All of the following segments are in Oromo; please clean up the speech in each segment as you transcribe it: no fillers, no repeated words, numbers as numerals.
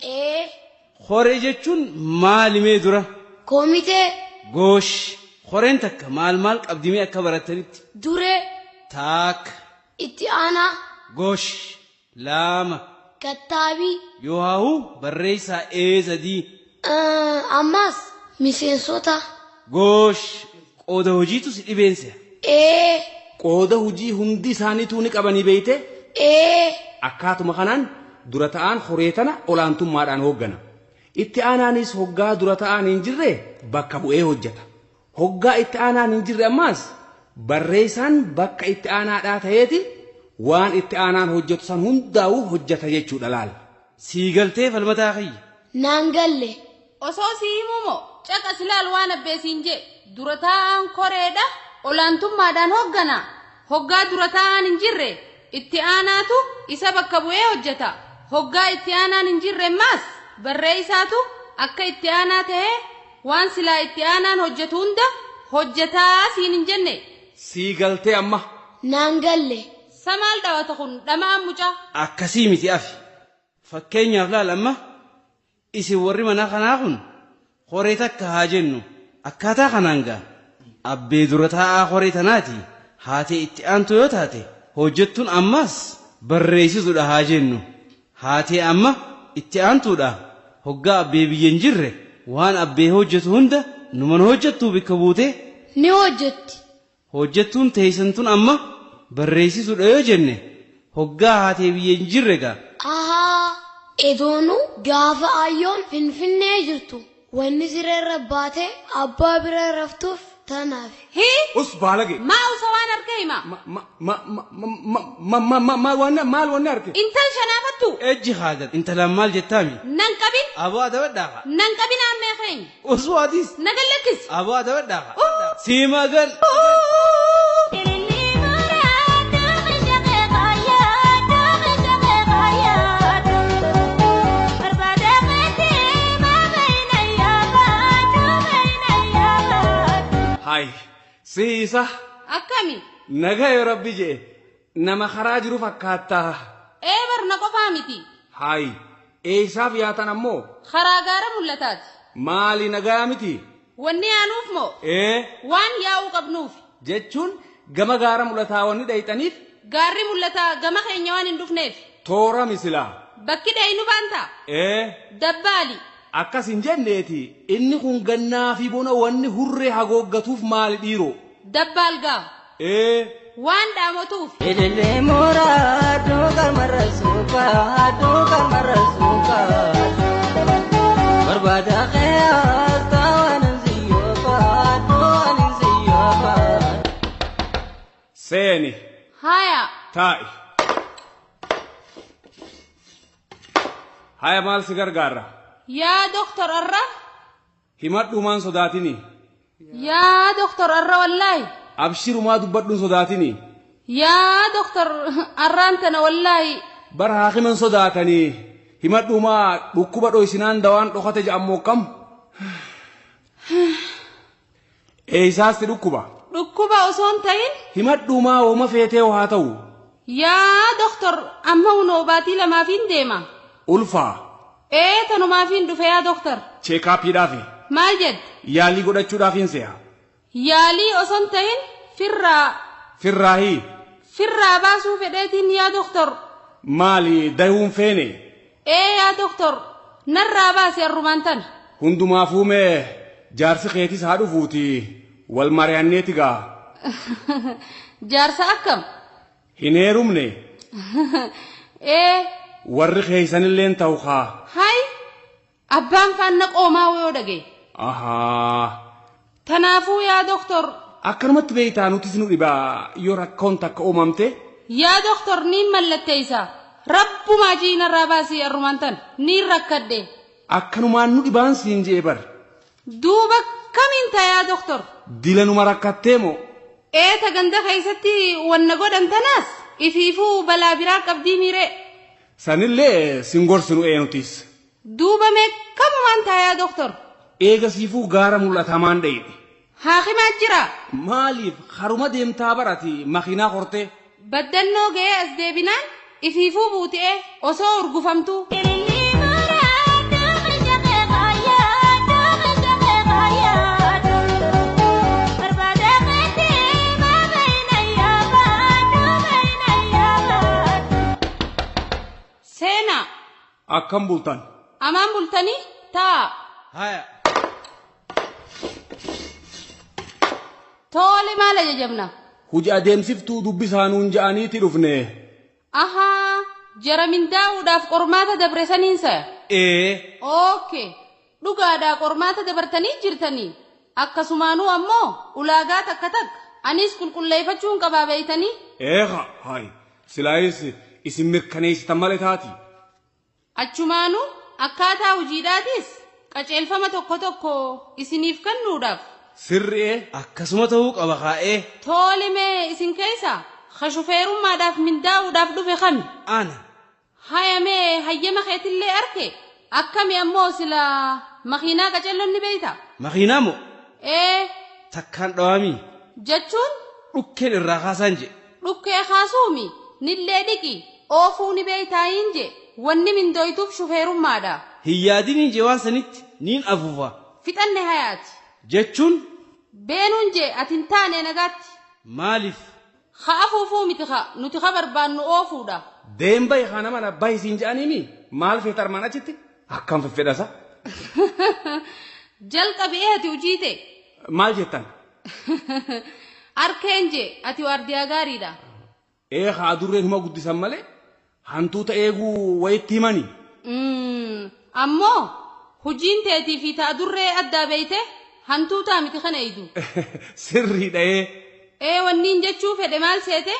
Ee. Koree jechuun maali mee dura? Komitee. Goosh. Koreen takka maal maal qabdi mee akka barattanitti? Duree. Taakka. Itti aanaa. Goosh. 2. Kattaabii. Yoohaahu barreessaa ee 3. Ammas miseensota. Goosh. Qooda hojiitu si dhibeensa. Ee. Qooda hojii hundi isaaniituu ni qabanii beeyte? Ee. Akkaatuma kanaan dura ta'aan horee tana olaantummaadhaan hooggana. Itti aanaanis hoggaa dura ta'aan hin jirre bakka bu'ee hojjeta. Hoggaa itti aanaan hin jirre ammaas barreessaan bakka itti aanaadhaa ta'eeti waan itti aanaan hojjetu san hundaa'uu hojjeta jechuudha laal. Sii galtee falmataa kiyya. Naan galle. Osoo si himuu moo caqas ilaal waan abbeesiin jee dura taa'aan koreedha olaantummaadhaan hooggana. Hoggaa dura taa'aan hin jirre itti aanaatu isa bakka bu'ee hojjeta. Hoggaa itti aanaan hin jirre ammaas barreessaatu akka itti aanaa ta'ee waan silaa itti aanaan hojjetu hunda hojjetaa siin hin jenne. Sii galtee amma. Naan galle. Samaal dhawata kun dhama'aan mucaa. Akkasii miti afi. Fakkeenyaaf laal amma isin warri mana kanaa kun horee takka haa jennu akkaataa kanaan gaa. Abbee dura taa'aa horee tanaati haatee itti aantu yoo taate hojjettuun ammas barreessituudha haa jennu. Haatee amma itti aantuudha hoggaa abbee biyya hin jirre waan abbee hojjetu hunda numan hojjettuu bikka buute. Ni hojjetti. Hojjettuun teessantun amma barreessituudha yoo jenne hoggaa haatee biyya hin jirre gaa. Ahaa. Edoonuu gaafa ayyoon finfinnee jirtu wanni sireerra baatee abbaa bira raftuuf tanaaf. Hii. Us baalage. Maa usa waan arge hima. Ma ma ma ma ma ma ma wanni maal wanni arge? Intal shanaafattu. Ejji haadan intalaan maal jettaami? Nan qabin. Aboo adabadhaafa. Nan qabin ammee keenya. Osoo atis. Nagan lakkis. Aboo adabadhaafa. Sii magan. Hai. Siisa. Akkami? Nagaa yoo rabbi jee nama karaa jiru fakkaata. Ee barna qofaa miti. Hai. Eessaaf yaatan ammoo? Karaa gaara mul'ataati. Maali nagaa miti? Wanni yaanuuf moo? Ee. Waan yaa'uu qabnuuf. Jechuun gama gaara mul'ataa wanni dhayxaniif? Gaarri mul'ataa gama keenya waan hin dhufneef. Toora misilaa. Bakki dhayinu baantaa? Ee. Dabbaali. Akkas hin jenneeti inni kun gannaa fi bona wanni hurree hagooggatuuf maali dhiiroo? Dabbaal gaa. Ee. Waan dhaamotuuf. Ilillee mooraa duukaa marra suuqaa duukaa marra suuqaa barbaada qe'aa taawwan siyyoofa taawwan siyyoofa. Seeni. Haya. Taa'i. Haya maal si gargaara? Yaa doktor arra. Himadhumaan sodaatini. Yaa doktor arra wallaahi. Abshirumaa dubbadhuun sodaatini. Yaa doktor arraan tana wallaahi. Bara haakiman sodaatanii himadhumaa dhukkuba dhoysinaan dawaan dhokate je'ammoo kam? Eessaasti dhukkuba? Dhukkuba osoo hin ta'in. Himadhumaa hooma feetee haa ta'u. Yaa doktor amma hunoo baatii lamaafiin deema. Ulfaa. Ee tanumaafiin dhufe yaa doktor. Cheekaappiidhaafi. Maal jedhe? Yaalii godhachuudhaaf hin se'a. Yaalii osoo hin ta'in firraa. Firraahii. Firraa baasuu fedheetiin yaa doktor. Maali dayuun feene? Ee yaa doktor narraa baasi arrumaan tana. Hundumaafuu mee jaarsi keetis haa dhufuuti wal mari'anneeti gaa. Jaarsa akkam? Hin heerumne. Ee. Warri keeysanilleen ta'u kaa. Hay abbaan faanna qoomaa yoo dhagaye. Ahaa. Tanaafuu yaa doktor. Akkanumatti beektaa nutis nu dhibaa yoo rakkoon takka uumamte. Yaa doktor niin mallatteessa. Rabbumaa jiinarraa baasii arrumaan tana niin rakkadhe. Akkanumaan nu dhibaan siin jee bar. Duuba kamiin ta'a yaa doktor? Dila numa rakkattee moo? Ee ta ganda keessatti wanna godhan tanaas ifiifuu balaa biraa qabdii miiree. Sanillee sin gorsinu eenutis. Duuba mee kamumaan ta'a yaa doktor? Eega siifuu gaara mul'atamaan dhayidhe. Haakimaa jira. Maaliif haruma deemtaa barati makiinaa hortee? Baddannoo ga'ee as deebinaan ifiifuu buutee osoo urgufamtuu. Akkam bultan? Amaan bultanii taa'a. Haya. Tole maal ajajamna? Huji adeemsiftuu dubbisaanuun ja'aniiti dhufne. Ahaa, jara mindaa'uudhaaf qormaata dabre saniinsa. Ee. Ookee, dhugaadhaa qormaata dabartanii jirtanii. Akkasumaanuu ammoo ulaagaa takka takka anis qulqulleeffachuun qabaa beeytanii. Eeqa hayi silaayis isin mirkaneessitan malee taati. Achumaanuu akkaataa hojiidhaatis qajeelfama tokko tokko isiniif kennuudhaaf. Sirri'ee. Akkasuma ta'uu qaba kaa'ee. Tole mee isin keessa ka shufeerummaadhaaf mindaa'uudhaaf dhufe kami? Ana. Haya mee hayyama keetillee arke akkami ammoo sila makiinaa qacelloon ni beeyta? Makiinaa moo? Ee. Takkaan dhawaamii. Jechuun? Dhukkeen irraa kaasaan je. Dhukkee kaasuumi nillee dhiqi oofuu ni beeytaayin je wanni mindooytuuf shufeerummaadha. Hin yaadiniin je waan sanitti niin afuufa. Fixanne hayaati. Jechuun? Beenuun je ati hin taane nagaatti. Maaliif? Ha afuufuu miti ha nuti ha barbaannu oofuudha. Deemba kana mana bahi siin je'aniimi maal feeta armaan achitti akkam feffedhasa. Jalqabi ati hojii ta'e. Maal jettan? Arkeen je ati waardiyaa gaariidha. Ee haa durreen huma guddisan malee hantuuta eeguu wayitti himani. Ammoo hojiin teetii fi ta'a durree addaa beeyte hantuutaa miti kana eeydu. Sirriidha ee. Ee wanniin jechuu fedhe maal seete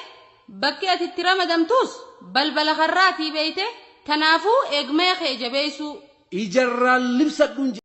bakki ati itti ramadamtuus balbala karraatii beeyte kanaafuu eegmee kee jabeessuu. Ijarraan libsadhuun.